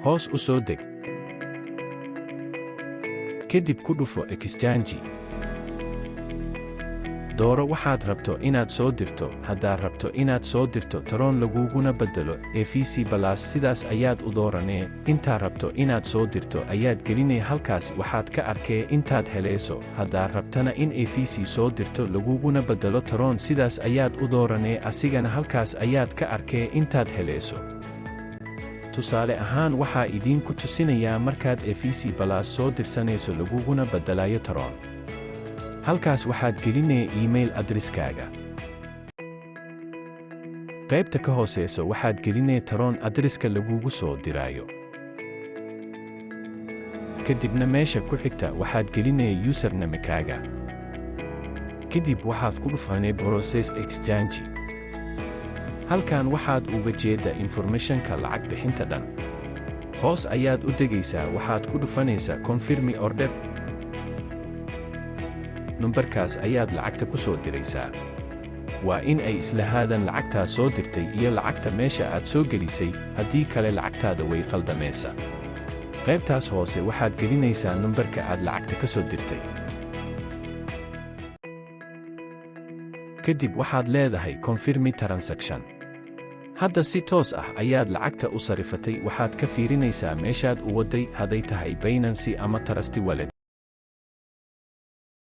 Hoos u soo deg. Kadib ku dhufo exchange. Dooro waxaad rabto inaad soo dirto. Haddaad rabto inaad soo dirto Tron laguguna beddelo EVC Plus, sidaas ayaad u dooranee. Intaa rabto inaad soo dirto ayaad gelinee. Halkaas waxaad ka arkee intaad helayso. Haddaad rabtana in EVC soo dirto laguguna beddelo Tron, sidaas ayaad u dooranee. Asigana halkaas ayaad ka arkee intaad helayso. Tusaale ahaan, waxaa idiinku tusinayaa markaad EVC Plus soo dirsanayso laguguna beddelayo Tron. Halkaas waxaad gelinee email addresskaaga. Qaybta ka hooseyso waxaad gelinee Tron addresska lagugu soo diraayo. Kadibna meesha ku xigta waxaad gelinee usernamekaaga. Kadib waxaad ku dhufanee process exchange. Halkan waxaad uga jeedda informationka lacag bixinta dhan. Hoos ayaad u degaysaa, waxaad ku dhufanaysaa confirm order. Numbarkaas ayaad lacagta ku soo diraysaa. Waa in ay islahaadaan lacagtaa soo dirtay iyo lacagta meesha aad soo gelisay, haddii kale lacagtaada way khaldamaysa. Qaybtaas hoose waxaad gelinaysaa numbarka aad lacagta ka soo dirtay. Kadib waxaad leedahay confirm transaction. Hadda si toos ah ayaad lacagta u sarifatay. Waxaad ka fiirinaysaa meeshaad u waday, haday tahay Binance ama Trust Wallet.